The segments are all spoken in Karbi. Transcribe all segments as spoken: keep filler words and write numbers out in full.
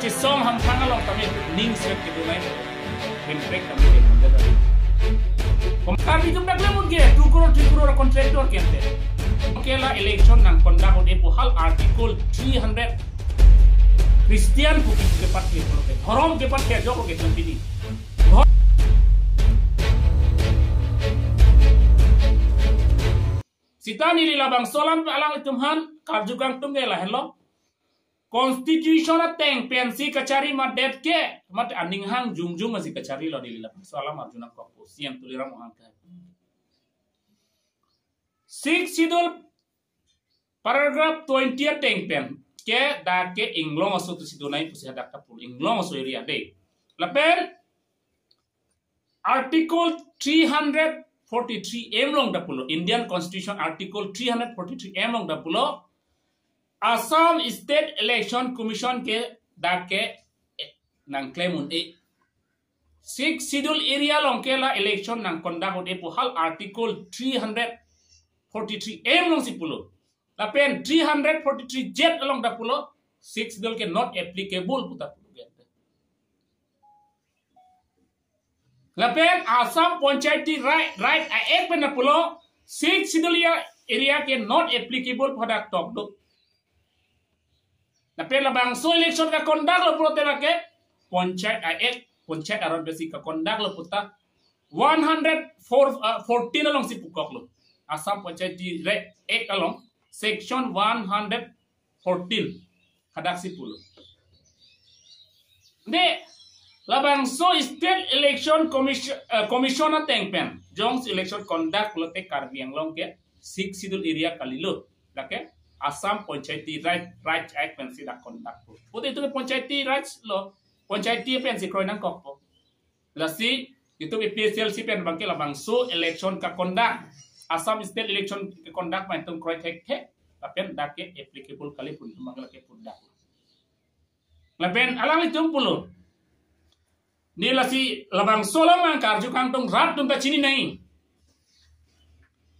Sisong hamphang along tame ning srep kedunai. Hemprek tame de. Kom Karbi atum dak lemut ke two crore three crore contractor kente. Ke la election nang conduct un-e pu hal Article three hundred. Christian pu ke pat ke, dhorom ke pat ke jok ke twenty. Sita neli labangso alam alanglitum aphan karju kangtung ke lahenlo. Constitution ateng pensi kachari madet ke, mat aning hang jongjong asi kacharilo, neli labangso alam arju nangkokpo, C M Tuliram Ronghang ke. Sixth Schedule paragraph twenty ateng pen ke dak ke inglong aso tu sidonai pusi hadak ta pulo, inglong aso area de. Lapen Article three hundred forty-three M along ta pulo, Indian Constitution Article three hundred forty-three M along ta pulo, Assam State Election Commission ke dak ke, eh, nangklem un-e. Sixth Schedule area along ke la election nang conduct un-e pu hal Article three hundred forty-three M along si pulo. Lapen three hundred forty-three Z along ta pulo, Sixth Schedule ke not applicable pu ta pulo. Lapen Assam Panchayati Raj, Raj Act pen ta pulo, Sixth Schedule area, area ke not applicable pu hadak tok do. Lapen labangso election kaconduct lo pulote lake Panchayat Act, Panchayat aron pensi kaconduct lo pu ta one hundred four, uh, fourteen along si pukoklo. Assam Panchayati Raj Act along section one hundred fourteen hadak si pulo. De, labangso State Election Commission, eh, Commission ateng pen jongsi election conduct lote Karbi Anglong ke Sixth Schedule area kalilo. Lake Assam Panchayati Raj, Raj Act pensi dak conduct. Pute itum ke Panchayati Raj lo, Panchayati pensi kroi nangkokpo. Lasi itum A P H L C pen abangke labangso election kaconduct, Assam State election kaconduct pen itum kroi thekthe, lapen dak ke applicable kali pu itum abangke lake pu dak. Lapen alanglitum pulo. Ne lasi labangso alam nang karju kangtung, rat atum ta chininei.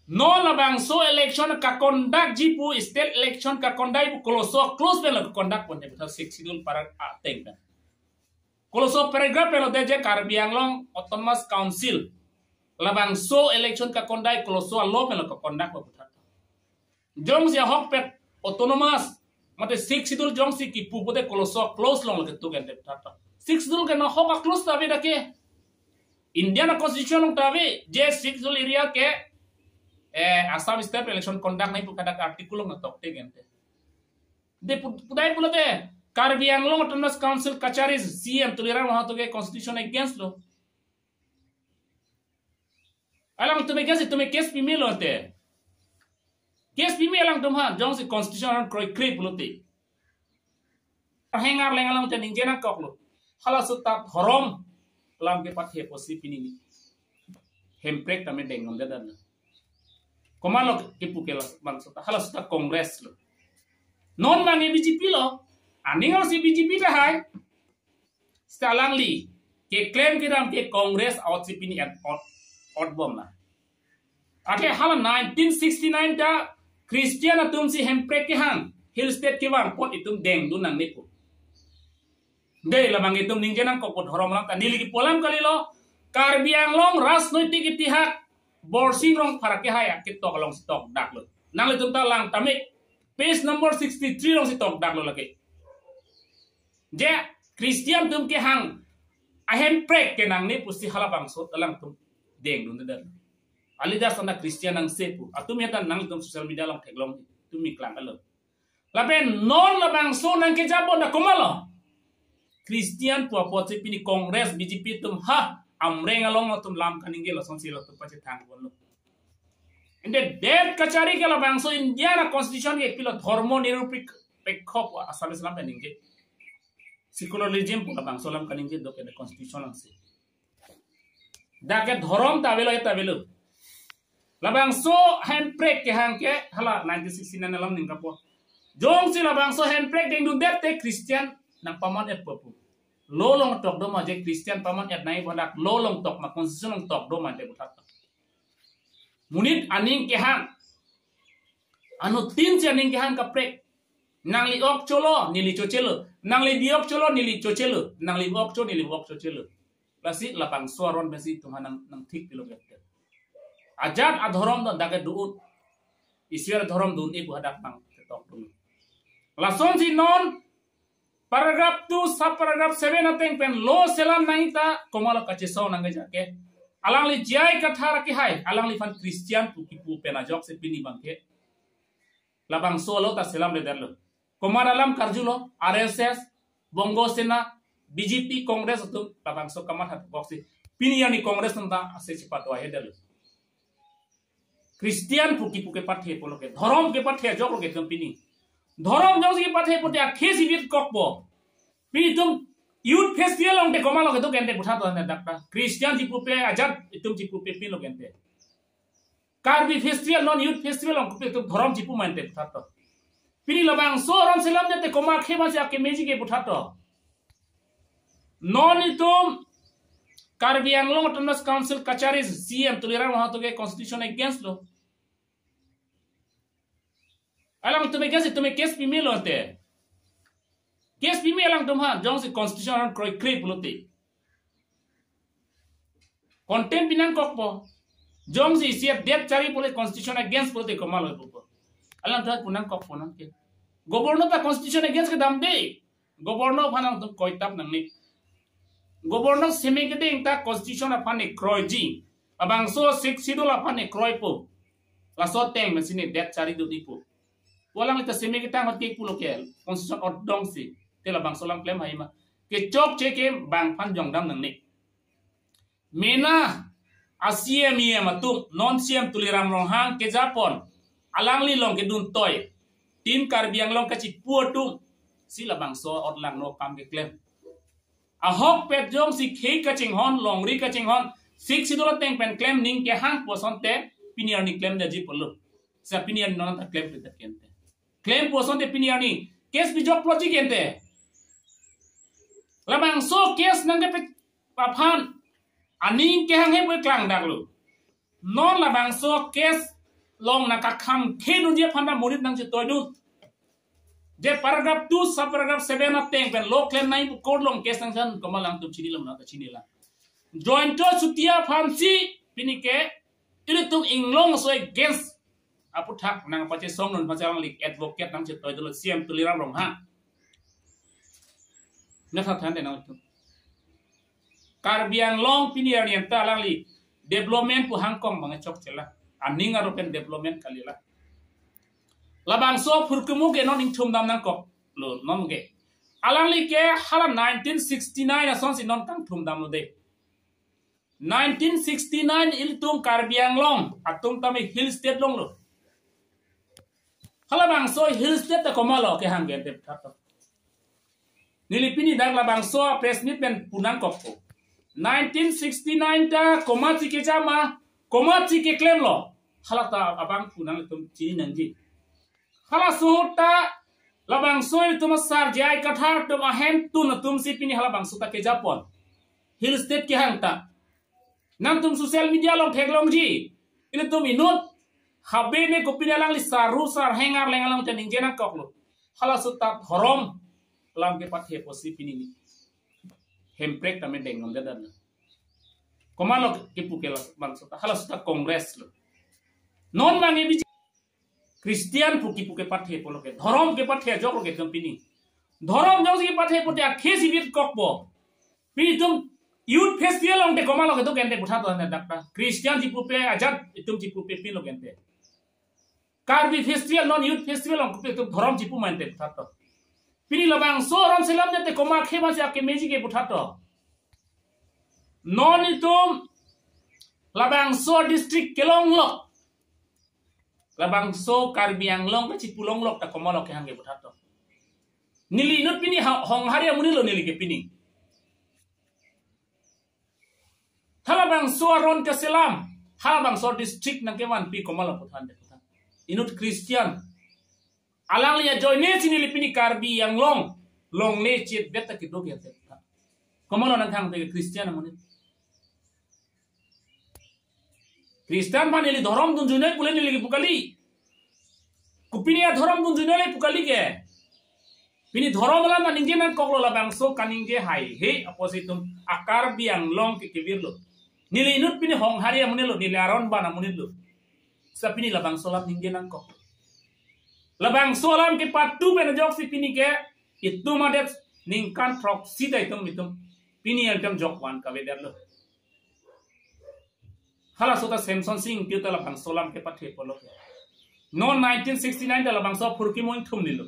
Non labangso election kaconduct ji pu, state election kaconduct pu koloso clause pen lo kaconduct ponte, Sixth Schedule para ateng pen. Koloso paragraph pen lo de je Karbi Anglong Autonomous Council labangso election kaconduct koloso a-law pen lo kaconduct pu puthot. Jongsi ahokpet autonomous, mate Sixth Schedule jongsi kipu pute koloso clause along lo ketu kente puthot. Sixth Schedule ke nahok a-clause ta ave dak ke. Indian constitution along ta ave, je Sixth Schedule area ke, eh, Assam State election conduct nangji pu hadak article along tokte kente. De pu-, pudai pulote Karbi Anglong Autonomous Council kachari C M Tuliram Ronghang atum ke constitution against lo. Alangtum against, itum case pimelo te. Case pime alangtum aphan, jongsi constitution kroikre pulote. Arheng arleng alangtum ningje nangkoklo. Halaso ta dhorom alam ke pathe pusi pini ni hemprek tame dengdunde dan. Komatlo kipu ke labangso ta, halaso ta Congress lo. Non abang B J P lo. Aning si B J P tahai. Seta alangli keklem kedam ke Congress a-ot si pini at ot, ot bom la. Athe hala nineteen sixty-nine ta Christian atum si hemprek kehang, Hill State kevang apot itum dengdun nangne pu. De labang itum ningje nangkokpo dhorom alam ta, neli kipu alam kalilo, Karbi Anglong rajnoitik itihas Borsing Rongphar kehai aketok along si tokdaklo. Nanglitum ta lang tame, page number sixty-three along si tokdaklo lake. Je Christian atum kehang ahemprek ke nangne pusi halabangso alangtum dengdunde dan. A-leaders ana Christian nangse pu. Atum ya ta nangtum social media along theklong, itum mi klang alo. Lapen non labangso nangkejapon ta komatlo. Christian pu apot si pini Congress, B J P atum ha Amreng along atum lam kaningje, lasonsi latum pachethang ponlo. Ante det kachari ke labangso India a-constitution ke pilo, dhormo nirupekho pu Assamese alam pen ningje. Secularism pu labangso alam kaningje do ke constitution along si. Dak ke dhorom ta avelo, ta avelo. Labangso hemprek kehang ke hala nineteen sixty-nine alam ning kapo. Jongsi labangso hemprek dengdundet te Christian nangpaman-et po pu. Law along tok do ma je Christian paman-et nangji pu hadak law along tok ma, constitution along tok do ma te puthot. Monit aning kehang. Anuttin si aning kehang kaprek. Nangli ok cholo, neli chochelo. Nangli bi-ok cholo, neli chochelo. Nangli bi-ok cho, neli bi-ok chochelo. Lasi labangso aron pensi itum aphan nang, nangthik pilo ke. Ajat adhorom do dak kedo-un. Iswar adhorom do-un-e pu hadak nangketok dun. Lasonsi non paragraph two, sub paragraph seven ateng pen law selam nangji ta komatlo kachesong nangkejak ke. Alangli J I Kathar akehai, alangliphan Christian pu kipu pen ajoksi pini abangke labangso law ta selamledetlo. Komat alam karjulo, R S S, Bongo Sena, B J P, Congress atum labangso kamatha boksi. Pini arni Congress atum ta ase chepatwa hedetlo. Christian pu kipu kepathe pulo ke, dhorom kepathe ajoklo ke itum pini. Dhorom jongsi kepathe pulote akhei si vit kokpo. Pini itum youth festival along te komatlo kedo ke ante puthato ante dak ta. Christian chipupe ajat itum chipupe pilo ke ante. Karbi festival non youth festival along kopi itum dhorom chipu ma ante puthato. Pini labangso aron selamde te komat akhei masi akemeji ke puthato. Non itum Karbi Anglong Autonomous Council kachari C M Tuliram Ronghang atum ke constitution against lo. Alangtum against itum case pimelo ante. Case pime alangtum aphan, jongsi constitution aron kroikre pulote. Contempt pinangkokpo. Jongsi isi date chari pulote constitution against pulote komatlo pupo. Alangtum pu nangkokpo nangke. Governor ta constitution against kedamde. Governor aphan nangtum koitap nangne. Governor seme kedeng ta constitution aphan ne kroiji. Labangso Sixth Schedule aphan ne kroipo. Laso ateng pensi ne date chari do dipo. Walang ita seme ketang hot ke pulo ke. Constitution odong si. Te labangso alam klem hai ma. Kechokche ke bang aphan jongdam nangne. Mena a C M E M atum, non C M Tuliram Ronghang kejapon, alangli along kedun toi, Team Karbi Anglong kachipu atum, si labangso otlang no kam keklem. Ahokpet jongsi khei kachinghon, longri kachinghon, Sixth Schedule ateng pen klem ning kehang pu asonte, pini arni klemdetji pulo. Sa pini arni non ta klemkledet ke ante. Klem pu asonte pini arni case bijok puloji ke ante. Labangso case nangkepi aphan aning kehang he pu klangdaklo. Non labangso case along nangkakhang khenunji aphan ta monit nangchetoidun. Je paragraph two, sub paragraph seven ateng pen law klem nangji pu court along case nangsan komat alangtum chinilang nangta chinilang. Jointo Chutia aphansi pini ke ilitum inglong so against aputhak nangpachesong non pacharang lik advocate nangchetoidetlo C M Tuliram Ronghang. Natha than de nangtum. Karbi Anglong pini arni anta alangli development pu hangkong bang chokche la. Aning aro pen development kali la. Labangso phurkumu ke non ingthumdam nangkoklo non ke. Alangli ke hala nineteen sixty-nine asonsi non kangthumdamlo de. Nineteen sixty-nine ilitum Karbi Anglong atum tame Hill State longlo. Halabangso Hill State ta komatlo kehang ke ante puthato. Neli pini dak labangso press meet pen pu nangkokpo. Nineteen sixty-nine ta komatsi kejama, komatsi keklemlo. Hala ta abang pu nangtum chini nangji. Halaso ta labangso itum asar J I Kathar atum ahemtun atumsi pini halabangso ta kejapon. Hill State kehang ta. Nangtum social media along theklongji. Ilitum inut. Habe ne kopine alangli saru sarheng arleng along te ningje nangkoklo. Halaso ta dhorom alam kepathe pusi pini ni. Hemprek tame dengdamdedan. Komatlo kipu ke labangso ta. Halaso ta Congress lo. Non mangi biji Christian pu kipu kepathe pulo ke. Dhorom kepathe ajoklo ke itum pini. Dhorom jongsi kepathe pulote akhei si vit kokpo. Pini itum youth festival along te komatlo kedo ke ante puthato ante dak ta. Christian chipupe ajat itum chipupe pilo ke ante. Karbi festival non youth festival along kopi itum dhorom chipu ma ante puthato. Pini labangso aron selamde te komat akhei masi akemeji ke puthato. Non itum labangso district kelonglok. Labangso Karbi Anglong kachipu longlok ta komatlo kehang ke puthato. Neli inut pini ha-, Honghari amonit lo neli ke pini. Halabangso aron keselam, halabangso district nangkevanpi komatlo puthan de puthan. Inut Christian. Alangli ajoine si neli pini Karbi Anglong longle chetvet ta kedo ke ante puthan. Komatlo nangkhang te Christian amonit. Christian aphan neli dhorom dunjunoi pule neli kipu kali. Kopine adhorom dunjunoi le pu kali ke. Pini dhorom alam nangji nangkoklo, labangso kaningje haihe apotsi itum a-Karbi Anglong ke kevirlo. Neli inut pini Honghari amonitlo, neli aron ban amonitlo. Sa pini labangso alam ningje nangkok. Labangso alam kepatu pen ajoksi pini ke itum adet ningkan throksi ta itum itum pini itum jok van kavedetlo. Halaso ta Semson Sing Ingti ta labangso alam kepathe pulo. Non nineteen sixty-nine ta labangso aphurkimo ingthum nilo.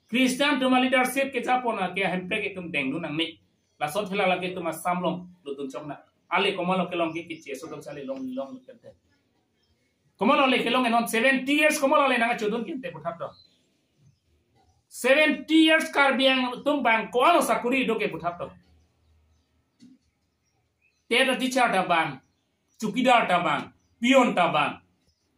Christian atum a-leadership kejapon ke ahemprek itum dengdun nangne. Laso thela lake itum Assam along lutdun chokna. Ale komatlo kelong ke kichi eso dong sali long long kente. Komatlo le kelong, non seventy years komatlo le nangchodun kente puthot to. Seventy years Karbi Anglong atum bang ko-an asakuri do ke puthot to. Teacher, teacher ta bang, chowkidar ta bang, peon ta bang,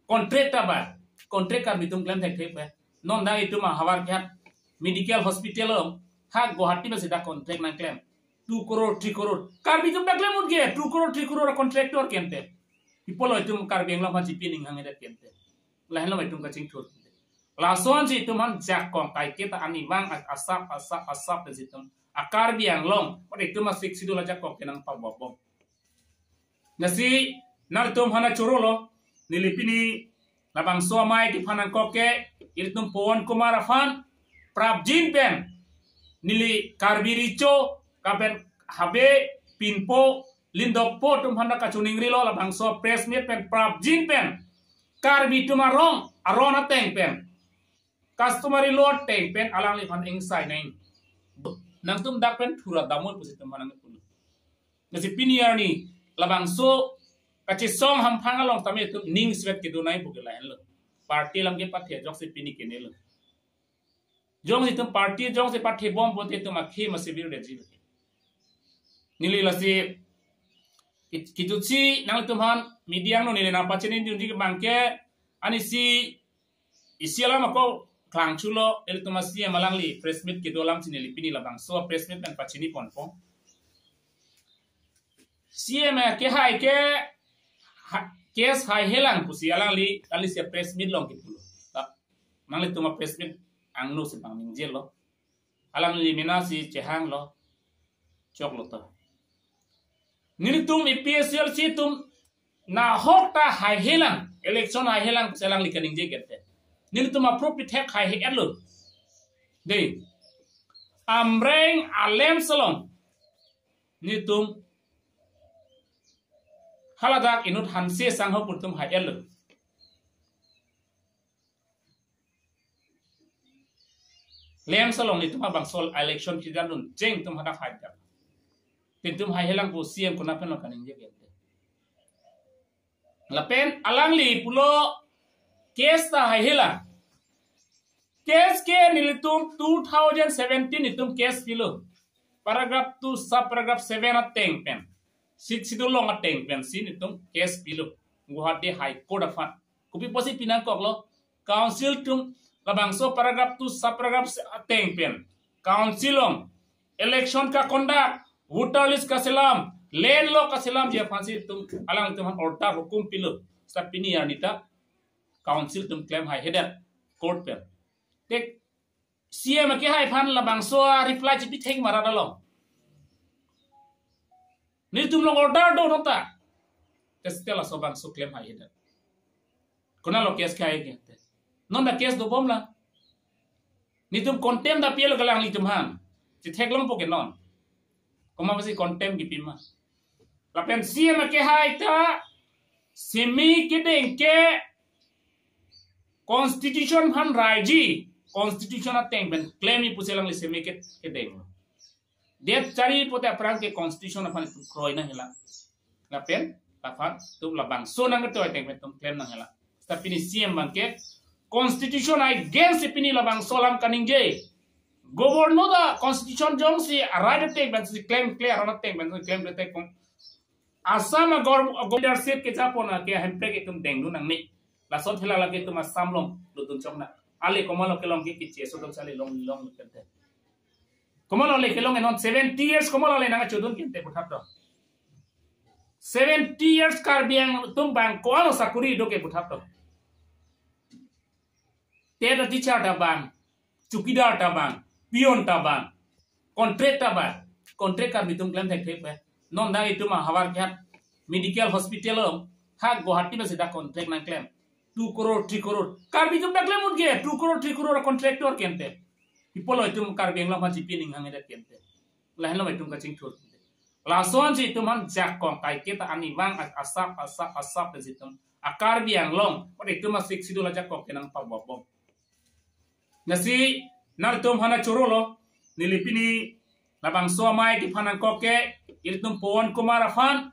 contract ta bang. Contract Karbi atum klem thekthe pe. Non dak itum ahavar khat medical hospital along ha Guwahati ma sida contract nangklem. Two crore, three crore. Karbi atum ta klem un ke two crore, three crore contractor kente. Pi apotlo itum Karbi Anglong aphan chipi ning hanghedet kente. Lahenlo itum kachingthur. Lason si itum aphan jakong kaike ta ani vang asap asap asap si itum a-Karbi Anglong, pada itum a-Sixth Schedule ajakong kenang pabobom. Lasi nangtum aphan chorolo, neli pini labangso amei kephan nangkok ke, ilitum Pawan Kumar aphan prapjin pen, neli Karbi Recho, kapen Habe, Pinpo, Lindokpo atum aphan kachiningrilo, labangso press meet pen prapjin pen Karbi atum arong, aron ateng pen, customary law ateng pen alangliphan ingsai nang. Nangtum dak pen thura damul pusi itum aphan nangpulo. Lasi pini arni labangso kachesong hamphang along tame itum ning svet kedo nai pu ke lahenlo. Party alam kepathe ajoksi pini kenelo. Jongsi itum party jongsi pathebom pote itum akhei ma sivir de jil. Neli lasi kit-, kitutsi nangtum aphan media angno neli nangpachinidunji ke bang ke ani si isi alam ako klangchulo, ilitum a-C M alangli press meet kedo alam si neli pini labangso press meet nangpachini ponpo. C M kehai ke ha-, case haihelang pusi alangli, alangli si press meet along kipulo. Ta, nanglitum a-press meet angno si bang ningjelo. Alangli mena si chehanglo. Choklo to. Nelitum A P H L C atum nahok ta haihelang, election haihelang pusi alangli kaningje kente. Nelitum apro pithek haihe-etlo. Dei. Amreng a-LAMPS along nelitum haladak inut Hanse Sangho pu atum hai-etlo. LAMPS along nelitum abangso election kidandun cheng atum hadak hai-etlo. Nelitum haihelang pu C M konat pen lo kaningje kente. Lapen alangli pulo case ta haihelang. Case ke nelitum two thousand seventeen itum case pilo. Paragraph two, sub paragraph seven ateng pen, Sixth Schedule along ateng pensi nelitum case pilo Guwahati High Court aphan. Kopi apotsi pinangkoklo? Council atum labangso paragraph two, sub paragraph ateng pen council along election ka-conduct, voter list kaselam, land law kaselamji aphansi itum, alangtum aphan order hukum pilo. Seta pini arni ta council atum klem haihedet court pen. Te C M kehai aphan labangso a-reply chipithek ma ra dalo. Nelitum along order do nota. Te seta laso abangso klem haihedet. Konatlo case kehai ke? Non ta case dobomlang. Nelitum contempt ta pilo ke alanglitum aphan. Chitheklongpo ke non. Komat apotsi contempt kipi ma? Lapen C M kehai ta semi kedeng ke constitution aphan raiji, constitution ateng pen klemji pusi alangli semi ke, kedeng. Det chari pote aphrang ke constitution aphan itum kroi nanghelang. Lapen, lapen itum labangso nangketoi ateng pen itum klem nanghelang. Seta pini C M abang ke constitution against si pini labangso alam kaningje. Governor ta constitution jongsi a-right ateng pensi klemkle, aron ateng pensi klemkle te kong. Assam a-gov-, a-gov-, leadership kejapon ke ahemprek itum dengdun nangne. Laso thela lake itum Assam along lutdun chokna. Ale komatlo kelong ke kichi eso dong sali long long kente. Komatlo le kelong, non seventy years komatlo le nangchodun kente puthot to. Seventy years Karbi Anglong atum bang ko-an asakuri do ke puthot to. Teacher, teacher ta bang, chowkidar ta bang, Peon ta ban, contract ta ban, contract Karbi atum klem thekthe pe. Non dak itum ahavar kihat medical hospital along, ha Guwahati ma sida contract nangklem. Two crore, three crore. Karbi atum dak klem un ke, two crore, three crore contractor kente. Pi apotlo itum Karbi Anglong aphan chipi ning hang edet kente. Lahenlo itum kachingthur. Lason si itum aphan jakong kaiketa ani vang asap, asap, asap si itum. A Karbi Anglong, pada itum a Sixth Schedule ajakong kenang pabobom. Lasi nangtum aphan chorolo, neli pini labangso amei kephan nangkok ke, ilitum Pawan Kumar aphan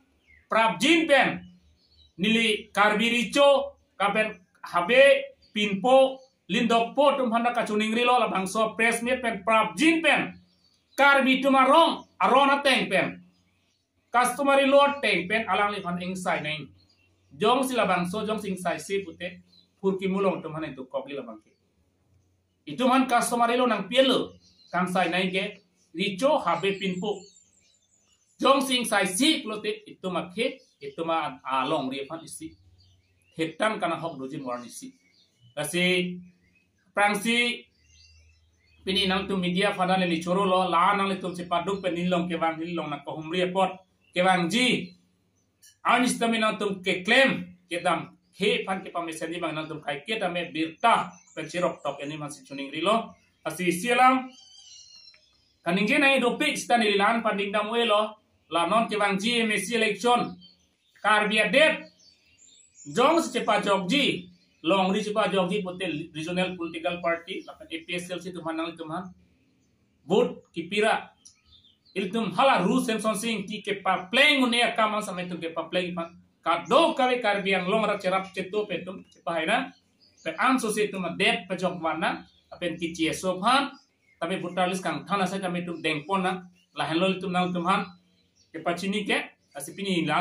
prapjin pen, neli Karbi Recho, lapen Habe, Pinpo, Lindokpo atum aphan kachiningrilo labangso press meet pen prapjin pen, Karbi atum arong, aron ateng pen, customary law ateng pen alangliphan ingsai nang. Jongsi labangso, jongsi ingsaise pute, phurkimo along itum aphan dokok labang ke. Itum aphan customary law nangpilo, kangsai nang ke, Recho Habe Pinpo. Jongsi ingsaise pulote, itum akhei, itum alongri aphan isi. Hetang kana hok doji mo arnisi. Lasi, aphrangsi, pini nangtum media aphan neli chorolo, la nanglitum chepaduk pen neli along kevang, neli along nangkahumri apot, kevangji. Arnisi tame nangtum keklem, kedam, khei aphan kepamesenji abang nangtum kaiketa me birta, pen chirok tok ini masih chiningrilo. Lasi isi alam, kaningje nangji dopik sita neli la-an panding dam avelo, la non kevangji M A C election. Karbi adet, jongsi chepajokji, longri chepajokji pute regional political party, lapen A P H L C atum aphan nanglitum aphan vote kipira. Ilitum hala rules and sonsing ki kepapleng un-e akam an samai itum kepapleng aphan. Kadokave Karbi Anglong arat cherap cheto pen itum chepahai nang. Pen anso si itum adet pajok van nang. Lapen kechi eso aphan. Tapi voter list kangthan asai tame itum dengpon nang. Lahenlo itum nangtum aphan kepachini ke. Lasi pini la